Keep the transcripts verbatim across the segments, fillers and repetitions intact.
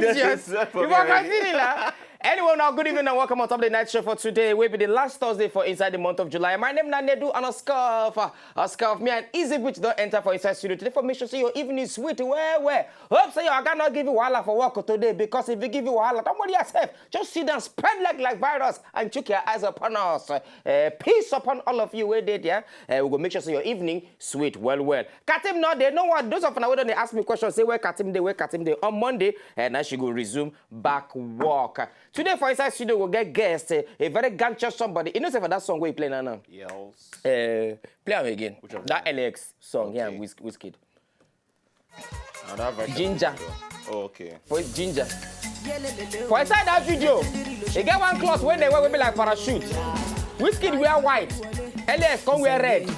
Yes. You for continue now. Anyway, now good evening and welcome on top of the night show for today. Will be the last Thursday for inside the month of July. My name na Nedu and Oscar. Oscar of me and Easy Bridge don't enter for inside studio today for make sure say your evening sweet well well. Hope say your oga not give you wahala for work today, because if you give you wahala, don't worry yourself. Just sit down, spread like like virus and chook your eyes upon us. Uh, peace upon all of you where they there. Uh, we go make sure say your evening sweet well well. Katim not there. No one. Those of now don't ask me questions. Say where Katim dey, where Katim dey on Monday, and I should go resume back work. Today for inside studio we'll get guest, uh, a very gangster somebody. You know say for that song we play now now. Yes. Uh, play am again. Which of That them? L A X song, yeah, Okay. Wiz- Wizkid. Another version. Ginger. Oh, okay. For his ginger. For inside that video, he get one cloth when they wear will be like parachute. Wizkid wear white, L A X come wear red.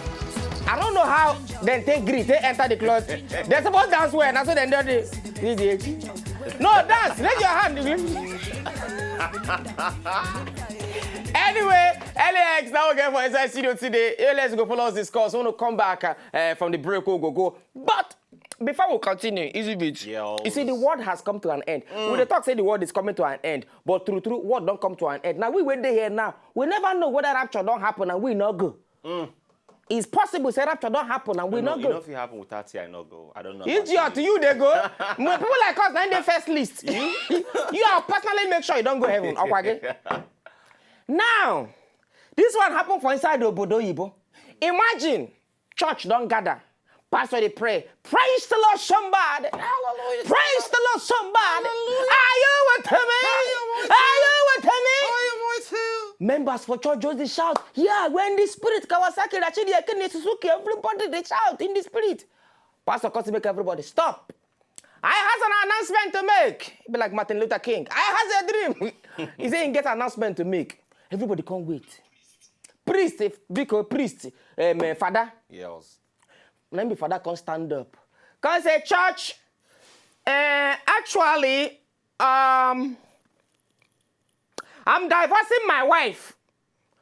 I don't know how then take green, they enter the cloth. They supposed dance well, and so then they they- they- no dance. Raise your hand. Anyway, L A X now again for inside studio today. Hey, let's go follow us discuss. We want to come back uh, uh, from the break. We'll go go. But before we continue, easy bit. Yes. You see, the world has come to an end. We dey talk say the world is coming to an end, but true true, world don't come to an end. Now we wait there here now. We never know whether rapture don't happen and we not go. It's possible say rapture don't happen and we No, not it go. Don't fit happen without you. I not go. I don't know. about Idiot, you. You they go. But people like us, now in the first list. You are personally make sure you don't go heaven. Okwage. Now, this one happened for inside Obodo Yibo. Imagine church don't gather. Pastor they pray. Praise the Lord, somebody. Hallelujah. Praise the Lord, somebody. Hallelujah. Are you with me? Are you with Are you with me? Oh, your voice too. Members for church just dey shout, yeah, when the spirit Kawasaki, Rachidi, Ekene, Suzuki, everybody they shout in the spirit. Pastor come to make everybody stop. I has an announcement to make. Be like Martin Luther King. I has a dream. He say he get announcement to make. Everybody can't wait. Priest, if because priest, um, uh, father, Yes. let me father come stand up. Come say church. Uh, actually, um, I'm divorcing my wife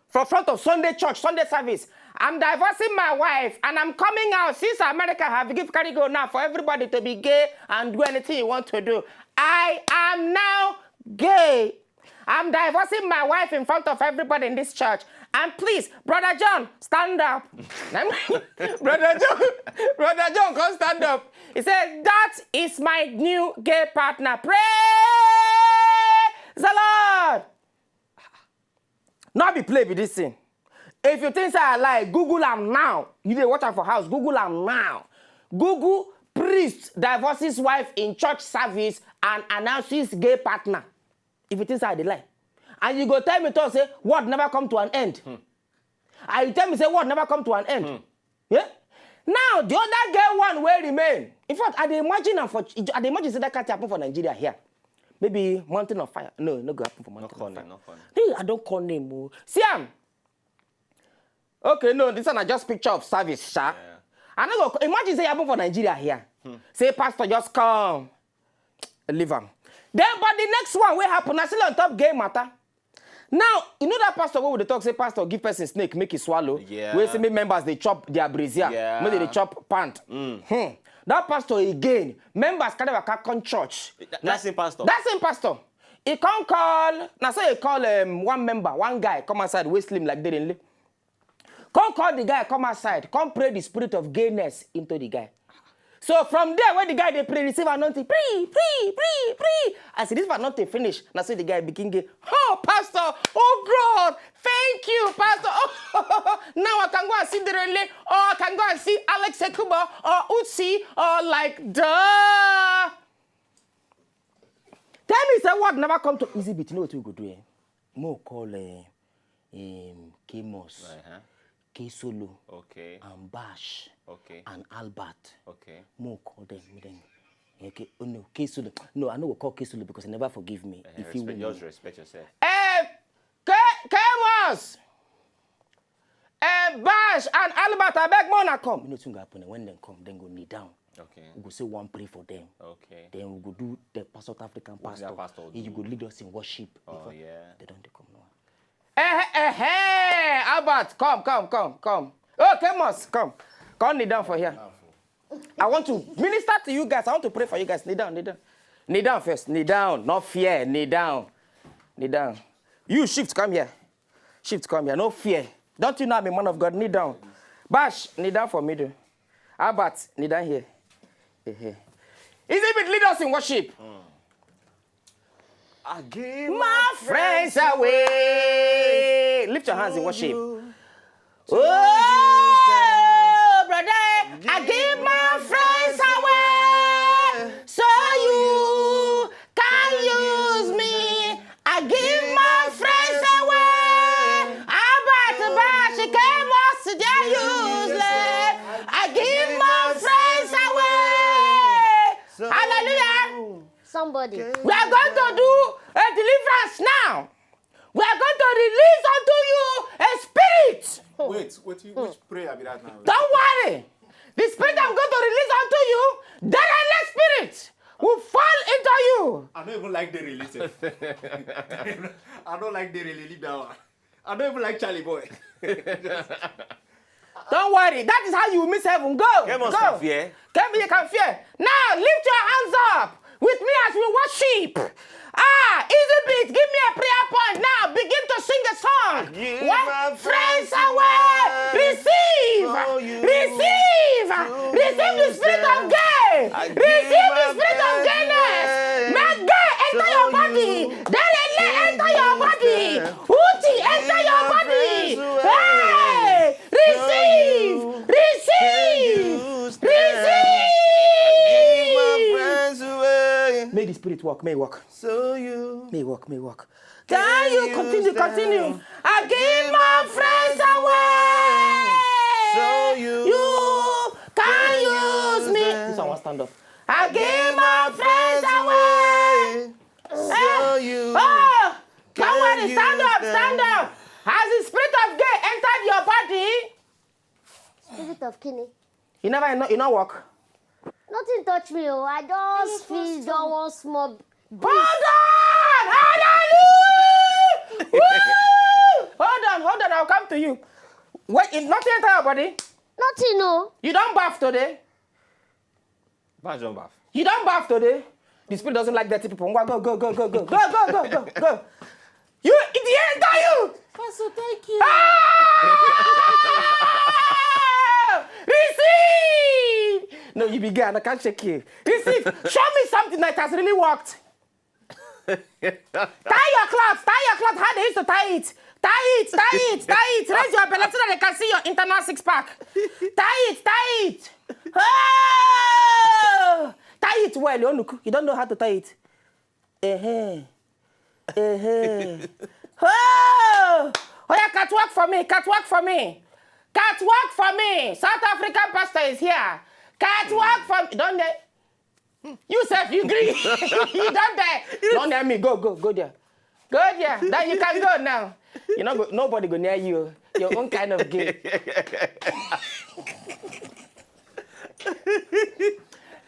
for front of Sunday church, Sunday service. I'm divorcing my wife and I'm coming out since America have give carry go now for everybody to be gay and do anything you want to do. I am now gay. I'm divorcing my wife in front of everybody in this church. And please, Brother John, stand up. Brother John, Brother John, come stand up. He said, that is my new gay partner. Praise the Lord. Not be play with this thing. If you think say I lie, Google am now. You dey watch am for house, Google am now. Google priest divorces wife in church service and announces gay partner. If you think say I dey lie. And you go tell me to say what never come to an end. And you tell me say what never come to an end. Yeah? Now the other gay one will remain. In fact, I dey imagine am for I dey imagine say that can't happen for Nigeria here. Maybe Mountain of Fire. No, no go happen for Mountain call of Fire. Name, no call name. Hey, I don't call name. Oh. See am. Okay, no, this one I just picture of service, sir. I no go imagine say e happen for Nigeria here. Say pastor just come, leave am. Then, but the next one wey happen, I still on top gay matter. Now, you know that pastor wey we dey talk say pastor give person snake make e swallow. Yeah. Wey say make members dey chop their brazier, Yeah. make they dey chop pant. Hmm. That pastor again, members carry waka come church. That, that same pastor. That same pastor. He come call, na so he call um, one member, one guy come outside, wey slim like Derenle. Come call the guy, come outside, come pray the spirit of gayness into the guy. So from there, when the guy dey pray, receive anointing, pray, pray, pray, pray. As this anointing finish, na so the guy begin gay. Oh, pastor, oh God, thank you, pastor. Oh, now I can go and see Derenle, or I can go and see Alex Ekuba, or Utsi, or like duh. Tell me, say what never come to easy bit. You know what we go do? Eh? Mo call uh, um, K-Mos, Uh-huh. K-Solo, Okay. and Bash, Okay. and Albert. Okay. Mo call them. Make them okay. Oh no, K-Solo. No, I no go call K-Solo because he never forgive me. Uh, If you respect, win. Just respect yourself. Eh, K- K-Mos, eh, Bash, and Albert, I beg more na come. You know, thing go happen. When they come, then go kneel down. Okay. We go say one pray for them. Okay. Then we go do the pastor, African What pastor. that pastor He do? go lead us in worship. Oh, Before yeah. They don't come now. Eh, eh, eh, Albert, come, come, come, come. Oh, K-Mos, come. Come kneel down for here. I want to minister to you guys. I want to pray for you guys. Kneel down, kneel down. Kneel down first. Kneel down. No fear. Kneel down. Kneel down. You shift, come here. Shift, come here. No fear. Don't you know I'm a man of God? Kneel down. Bash, kneel down for middle. Albert, kneel down here. Ehe. Is it with lead us in worship? I give my friends away. Lift your hands in worship. Oh, brother, I give my friends away. So you can use me. I give my friends away. Albert Bash, Kemos, they're useless. I give my friends away. Hallelujah. Somebody. We are going to do a deliverance now. We are going to release unto you a spirit. Wait, wait, which prayer be that now? Don't worry. The spirit I'm going to release unto you, the endless spirit, will fall into you. I don't even like the release. I don't like the release that one. I don't even like Charlie Boy. Don't worry, that is how you miss heaven. Go, Come on, go. Steph, yeah? Come here, come here. Now lift your hands up with me as we worship. Ah, easy beat, give me a prayer point now. Begin to sing a song. Give One my friends friends away. away. Receive, Oh, you receive, receive the spirit of gay. I give Receive the my spirit of friends gayness. away. Make gay enter your So body. you Then let enter your body. them. Uti enter Give your my body. friends away. Hey, So receive, you receive, use them. Give my receive. friends away. May the spirit work, may work, So you may work, may work. Can you use continue, them. Continue? I give my friends away. So you You can use me. them. This one, stand up. I give my friends away. So you Oh, don't can worry, stand use up, them. Stand up. Has the spirit of gay entered your body? Spirit of kini. You never, you no, you no work. Nothing touch me o. I just feel just one small. Hold on! Hallelujah! Woo! Hold on, hold on, I'll come to you. Wait, it nothing enter your body? Nothing o. You don't bath today? Bash don baff. You don't bath today? The spirit doesn't like dirty people. Go, go, go, go, go, go, go, go, go, go, go. You, it enter you. Pastor, thank you. Ah! Receive. No, you be gay, and I can't shake you. Receive. Show me something that has really worked. Tie your cloth. Tie your cloth. How they used to tie it? Tie it. Tie it. Tie it. Raise your belly so that they can see your internal six pack. Tie it. Tie it. Oh! Tie it well. You don't know how to tie it. Eh-heh. Eh-heh. Oh! Oh yeah, catwalk for me. Catwalk for me. Catwalk for me. South African pastor is here. Catwalk for me. Don't they? You sef, you gree. You don't dare. Don't dare me. Go, go, go there. Go there. Then you can go now. You know, go, nobody go near you. Your own kind of gay.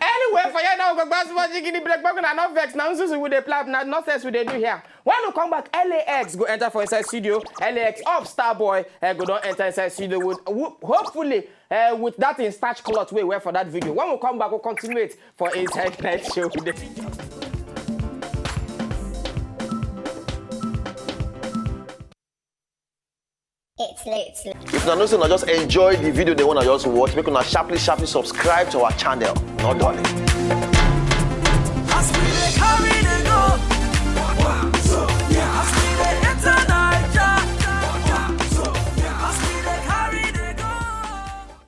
Anyway, for you now, go back to what you give the black bucket and not vex. Now, Susu with the plap, now nonsense with the do here. When we come back, L A X go enter for inside studio. L A X of Starboy, eh, go don't enter inside studio with, wo- hopefully, eh, with that in starch cloth we wear for that video. When we come back, we'll continue it for inside night show. It's late. If una know say una just enjoy the video they wanna just watch, make una sharply sharply subscribe to our channel. No darling.